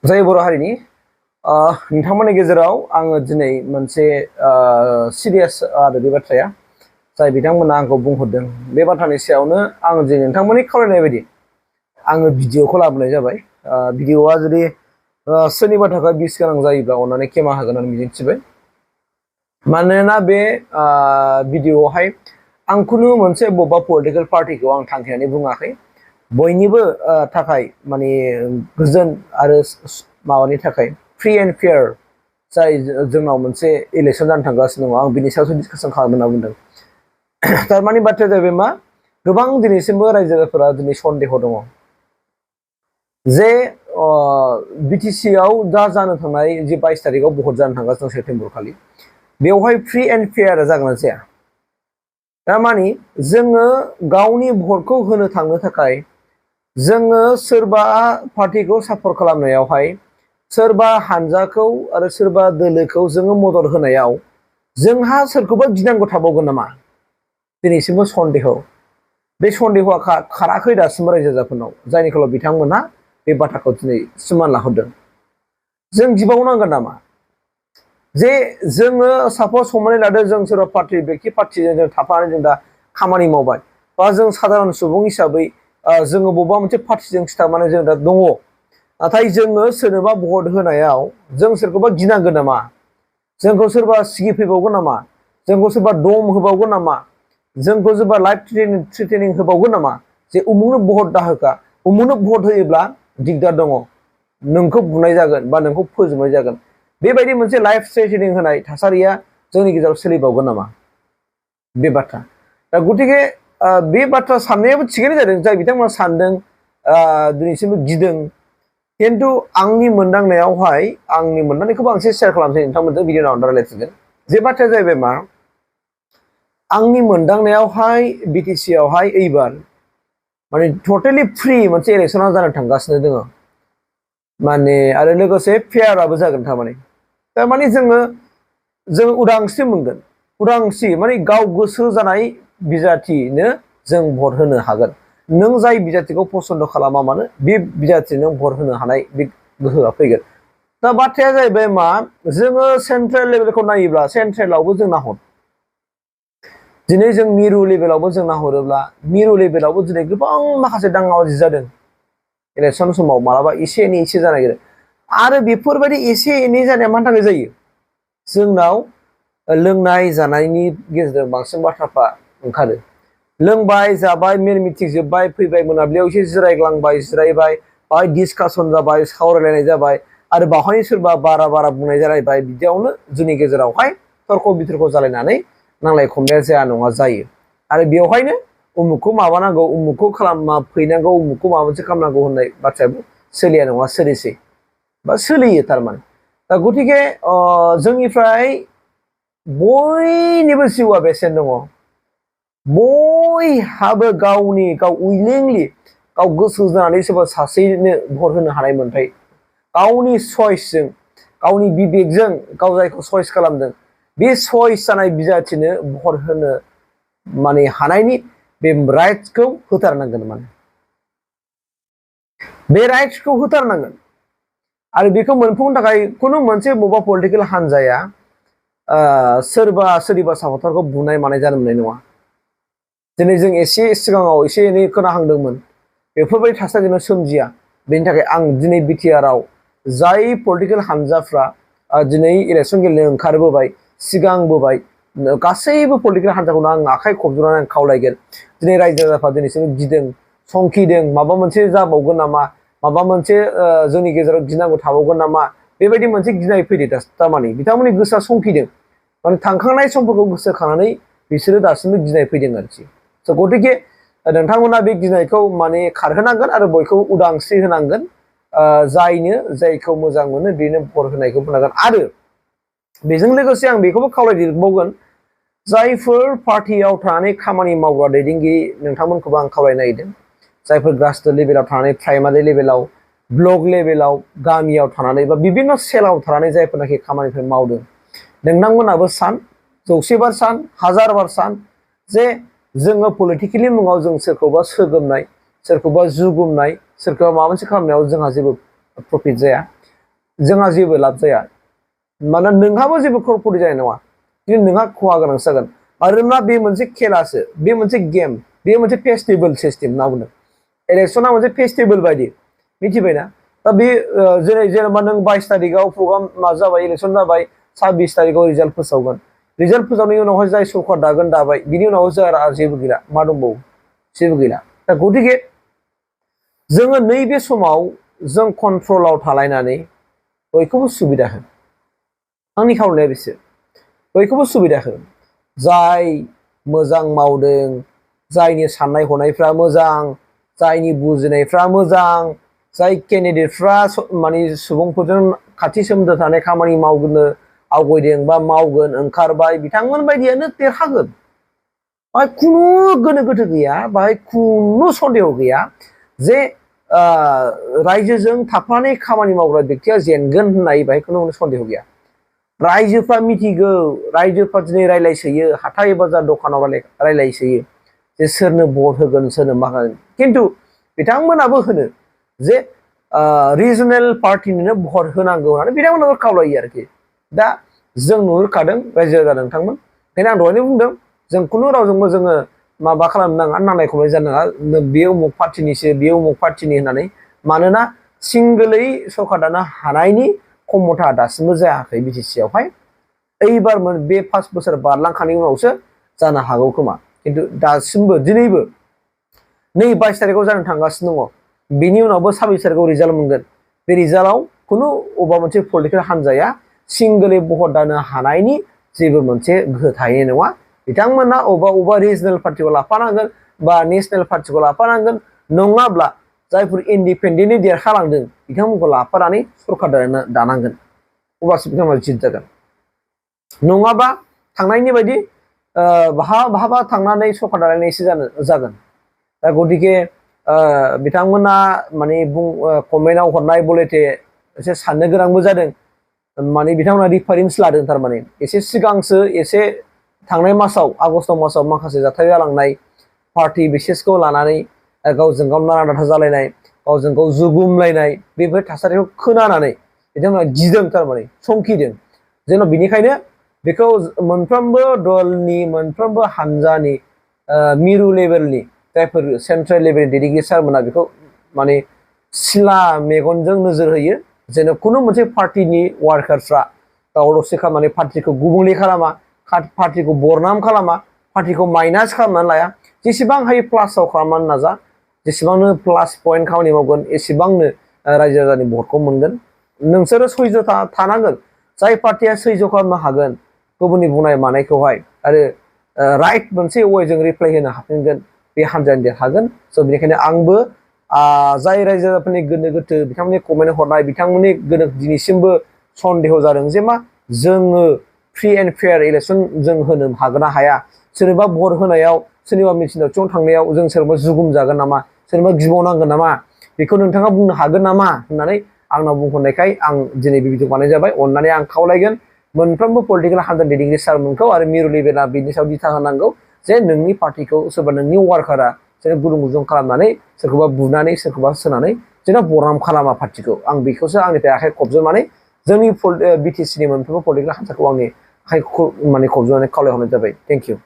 जाय बर' हारिनि नोंथांमोननि गेजेराव आङो दिनै मोनसे सिरियास आरो बे बाथ्राया जाय बिथांमोना आंखौ बुंहरदों बे बाथ्रानि सायावनो आं जे नोंथांमोननि खावलायनाय बायदि आङो भिडिअखौ लाबोनाय जाबाय। भिडिअआ जुदि सोरनिबा थाखाय बिस गोनां जायोब्ला अननानै खेमा होगोन होननानै मिजिंथिबाय। मानोना बे भिडिअआवहाय आं खुनु मोनसे बबेबा पलिटिकेल पार्टिखौ आं थांखिनानै बुङाखै। बयनिबो थाखाय माने गोजोन आरो माबानि थाखाय फ्रि एन्ड फेयार जाय जोंनाव मोनसे इलेक्सन जानो थांगासिनो दङ आं बिनि सायावसो डिसकासन खालामनो होनना बुंदों। थारमानि बाथ्राया जाहैबाय मा गोबां दिनैसिमबो रायजो राजाफोरा दिनै सन्देह दङ जे बिटिसि आव दा जानो थांनाय जे 22 तारिखआव भट जानो थांगासिनो दं सेप्तेम्बर खालि बेवहाय फ्रि एन्ड फेयार जागोन ना जाया। थारमानि जोङो गावनि भटखौ होनो थांनो थाखाय जोङो सोरबा पार्टिखौ सापर्ट खालामनायावहाय सोरबा हानजाखौ आरो सोरबा दोलोखौ जोङो मदद होनायाव जोंहा सोरखौबा गिनांगौ थाबावगोन नामा दिनैसिमबो सन्देह। बे सन्देहआ खाराखै दासिमबो रायजो राजाफोरनाव जायनि खालाव बिथांमोना बे बाथ्राखौ दिनै सिमान लाहरदों। जों गिबावनांगोन नामा जे जोङो सापज हमनानै लादो जों सोरबा पार्टि बेखि पार्टिजों जों थाफानानै जों दा खामानि मावबाय बा जों साधारन सुबुं हिसाबै जोङो बबेबा मोनसे पार्टिजों सिथाबनानै जों दा दङ। नाथाय जोङो सोरनोबा भट होनायाव जों सोरखौबा गिनांगोन नामा? जोंखौ सोरबा सिगिफैबावगोन नामा? जोंखौ सोरबा दम होबावगोन नामा? जोंखौ सोरबा लाइफ थ्रेटेनिं होबावगोन नामा? जे उमुखनो भट दाहोखा उमुखनो भट होयोब्ला दिगदार दङ नोंखौ बुनाय जागोन बा नोंखौ फोजोबनाय जागोन बेबायदि मोनसे लाइफ थ्रेटेनिं होनाय थासारिया जोंनि गेजेराव सोलिबावगोन नामा? बे बाथ्रा दा गतिके बे बाथ्रा साननायाबो थिगैनो जादों जाय बिथांमोना सानदों दिनैसिमबो गिदों। खिन्थु आंनि मोनदांनायावहाय आंनि मोनदांनायखौबो आं एसे शेयार खालामसै नोंथांमोनजों भिडिअ नाव रायज्लायसिगोन। जे बाथ्राया जाहैबाय मा आंनि मोनदांनायावहाय बिटिसि आवहाय एइबार माने टटेलि फ्रि मोनसे इलेक्सना जानो थांगासिनो दङ माने आरो लोगोसे फेयाराबो जागोन थारमाने जोङो उदांस्रि मोनगोन। उदांस्रि माने गाव गोसो जानाय बिजाथिनो जों भट होनो हागोन। नों जाय बिजाथिखौ पसन्द खालामा मानो बे बिजाथिनो भट होनो हानाय बे गोहोआ फैगोन। दा बाथ्राया जाहैबाय मा जोङो सेन्ट्रेल लेभेलखौ नायोब्ला सेन्ट्रेलावबो जों नाहर दिनै जों मिरु लेभेलावबो जों नाहरोब्ला मिरु लेभेलावबो दिनै गोबां माखासे दाङाबाजि जादों। इलेक्सन समाव मालाबा एसे एनै एसे जानो नागिरो आरो बेफोरबायदि एसे एनै जानाया मानि थाखाय जायो जोंनाव लोंनाय जानायनि गेजेरजों बांसिन बाथ्राफ्रा ओंखारो। लोंबाय जाबाय मेल मिटिं जोब्बाय फैबाय मोनाबिलियाव एसे जिरायग्लांबाय जिरायबाय बाहाय डिसकासन जाबाय सावरायलायनाय जाबाय आरो बावहाय सोरबा बारा बुंनाय जालायबाय बिदियावनो जोंनि गेजेरावहाय तर्क बितर्क जालायनानै नांलाय खमलाया जाया नङा जायो आरो बेवहायनो उमुखखौ माबानांगौ उमुखखौ फैनांगौ उमुखखौ माबा मोनसे खालामनांगौ होननाय बाथ्रायाबो सोलिया नङा सोलिसै बा सोलियो थारमाने। दा गतिके जोंनिफ्राय बयनिबो जिउआ बेसेन दङ। बयहाबो गाव उइलिंलि गाव गोसो जानानै सोरबा सासेनो भट होनो हानाय मोन्थाय गावनि चइसजों गावनि बिबेकजों गाव जायखौ चइस खालामदों बे चइस जानाय बिजाथिनो भट होनो माने हानायनि बे राइट्सखौ होथारनांगोन। माने बे राइट्सखौ होथारनांगोन आरो बेखौ मोनफुंनो थाखाय खुनु मोनसे बबेबा पलिटिकेल हान्जाया सोरनिबा सापर्टारखौ बुनाय मानाय जानो मोननाय नङा। दिनै जों एसे सिगाङाव एसे एनै खोनाहांदोंमोन बेफोरबायदि थासारिजों सोमजिया। बेनि थाखाय आं दिनै बिटिआरआव जाय पलिटिकेल हान्जाफ्रा दिनै इलेक्सन गेलेनो ओंखारबोबाय सिगांबोबाय गासैबो पलिटिकेल हान्जाखौनो आं आखाइ खबजोबनानै आं खावलायगोन। दिनै रायजो राजाफ्रा दिनैसिम गिदों संखिदों माबा मोनसे जाबावगोन नामा माबा मोनसे जोंनि गेजेराव गिनांगौ थाबावगोन नामा बेबायदि मोनसे गिनाय फैदों। थारमाने बिथांमोननि गोसोआ संखिदों माने थांखांनाय समफोरखौ गोसोखांनानै बिसोरो दासिमबो गिनाय फैदों आरोखि। स' गतिके नोंथांमोना बे गिनायखौ माने खारहोनांगोन आरो बयखौबो उदांस्रि होनांगोन। जायखौ मोजां मोनो बेनो भट होनायखौ बुंनांगोन आरो बेजों लोगोसे आं बेखौबो खावलायदेरबावगोन जायफोर पार्टियाव थानानै खामानि मावग्रा दैदेनगिरि नोंथांमोनखौबो आं खावलायनो नागिरदों। जायफोर ग्रासरुट लेभेलाव थानानै प्राइमारि लेभेलाव ब्लक लेभेलाव गामियाव थानानै बा बिभिन्न सेलाव थानानै जायफोरनाखि खामानिफोर मावदों नोंथांमोनाबो सान 100 बार सान 1000 बार सान जे जोङो पलिटिकेलि मुङाव जों सोरखौबा सोगोमनाय सोरखौबा जुगुमनाय सोरखौबा माबा मोनसे खालामनायाव जोंहा जेबो प्रफिट जाया। जोंहा जेबो लाब जाया मानोना नोंहाबो जेबो खरपति जानाय नङा खिन्थु नोंहा खहा गोनां जागोन मानोना बे मोनसे खेलासो बे मोनसे गेम बे मोनसे फेस्टिभेल सिस्टेम होनना बुंदों इलेक्सना मोनसे फेस्टिभेल बायदि मिथिबायना दा बे जेनेबा नों 22 तारिखआव प्रग्राम मा जाबाय इलेक्सन जाबाय 26 तारिखआव रिजाल्ट फोसावगोन रिजाल्ट फोसावनायनि उनावहाय जाय सरकार दागोन दाबाय बिनि उनाव जोंहा जेबो गैला मा दंबावो जेबो गैला दा गतिके जोङो नैबे समाव जों कन्ट्रलाव थालायनानै बयखौबो सुबिदा हो आंनि खावलायनाया बिसोर बयखौबो सुबिदा हो जाय मोजां मावदों जायनि साननाय हनायफ्रा मोजां जायनि बुजिनायफ्रा मोजां जाय केन्डिडेटफ्रा माने सुबुंफोरजों खाथि सोमोन्दो थानाय खामानि मावनो आवगायदों बा मावगोन ओंखारबाय बिथांमोन बायदियानो देरहागोन बाहाय खुनु गोनो गोथो गैया बाहाय खुनु सन्देह गैया जे रायजोजों थाफानानै खामानि मावग्रा बेक्तिया जेनगोन होननाय बाहाय खुनु सन्देह गैया रायजोफ्रा मिथिगौ रायजोफ्रा दिनै रायलायसोयो हाथाय बाजार दखानाव रायलायसोयो जे सोरनो भट होगोन सोरनो मा होगोन खिन्थु बिथांमोनाबो होनो जे रिजनेल पार्टिनो भट होनांगौ होननानै बिथांमोनाबो खावलायो आरोखि दा जों नुहुरखादों रायजो राजा नोंथांमोन ओंखायनो आं दहायनो बुंदों जों खुनु रावजोंबो जोङो माबा खालामनो नाङा नांलाय खमलाय जानो नाङा बेयो उमुक पार्टिनिसो बेयो उमुक पार्टिनि होननानै मानोना सिंगोलै सरकार दानो हानायनि क्षमता दासिमबो जायाखै बिटिसि आवहाय एइबार बे 5 बोसोर बारलांखांनायनि उनावसो जानो हागौ खोमा खिन्थु दासिमबो दिनैबो नै 22 तारिखआव जानो थांगासिनो दङ बिनि उनावबो 26 तारिखआव रिजाल्ट मोनगोन बे रिजाल्टआव खुनु अबा मोनसे पलिटिकेल हान्जाया सिंगोलै भट दानो हानायनि जेबो मोनसे गोहो थाहैनाय नङा बिथांमोना अबा रिजनेल पार्टिखौ लाफानांगोन बा नेसनेल पार्टिखौ लाफानांगोन नङाब्ला जायफोर इन्डिपेन्डेन्टलि देरहालांदों बिथांमोनखौ लाफानानै सरकार दानांगोन अब्लासो बिथांमोना जित जागोन नङाबा थांनायनि बायदि बहाबा थांनानै सरकार दालायनायसो जागोन दा गतिके बिथांमोना माने कमेन्टआव हरनाय बलेथे एसे साननो गोनांबो जादों माने बिथांमोना रिफारेन्स लादों थारमाने एसे सिगांसो एसे थांनाय मासाव आगस्ट मासाव माखासे जाथाय जालांनाय पार्टी बिसेसखौ लानानै गावजों गाव नारा नाथा जालायनाय गावजों गाव जुगुमलायनाय बेफोर थासारिखौ खोनानानै बिथांमोना गिदों थारमाने संखिदों जेन' बिनिखायनो बेखौ मोनफ्रोमबो दलनि मोनफ्रोमबो हानजानि मिरु लेभेलनि जायफोर सेन्ट्रेल लेभेलनि दैदेनगिरि सारमोना बेखौ माने सिला मेगनजों नोजोर होयो जेन' खुनु मोनसे पार्टीनि वार्कारफ्रा दावराव दावसि खालामनानै पार्टीखौ गुबुंले खालामा पार्टीखौ बरनाम खालामा पार्टीखौ माइनास खालामनानै लाया जेसेबां हायो प्लासाव खालामनानै नाजा जेसेबांनो प्लास पइन्ट खामानि मावगोन एसेबांनो रायजो राजानि भटखौ मोनगोन नोंसोरो सैज' थानांगोन जाय पार्टीया सैज' खालामनो हागोन गुबुननि बुंनाय मानायखौहाय आरो राइट मोनसे वेजों रिप्लाय होनो हाफिनगोन बे हान्जायानो देरहागोन स' बेनिखायनो आंबो जाय रायजो राजाफोरनि गोनो गोथो बिथांमोननि कमेन्ट हरनाय बिथांमोननि गोनो दिनैसिमबो सन्देह जादों जे मा जोङो फ्रि एन्ड फेयार इलेक्सन जों होनो हागोन ना हाया सोरबा भट होनायाव सोरनिबा मिथिं दावथिङाव थांनायाव जों सोरबा जुगुम जागोन नामा सोरबा गिबावनांगोन नामा बेखौ नोंथाङा बुंनो हागोन नामा होननानै आंनाव बुंहरनायखाय आं दिनै बे भिडिअ बानायनाय जाबाय अननानै आं खावलायगोन मोनफ्रोमबो पलिटिकेल हान्जा दैदेनगिरि सारमोनखौ आरो मिरु लेभेला बिनि सायाव दिथा होनांगौ जे नोंनि पार्टीखौ सोरबा नोंनि वार्कारा जेन गुदुं गुदुं खालामनानै सोरखौबा बुनानै सोरखौबा सोनानै जेन बरनाम खालामा पार्टीखौ आं बेखौसो आंनिफ्राय आखाइ खबजोबनानै जोंनि बिटिसिनि मोनफ्रोमबो पलिटिकेल हान्जाखौ आंनि आखाइ माने खबजोबनानै खावलायहरनाय जाबाय थेंक इउ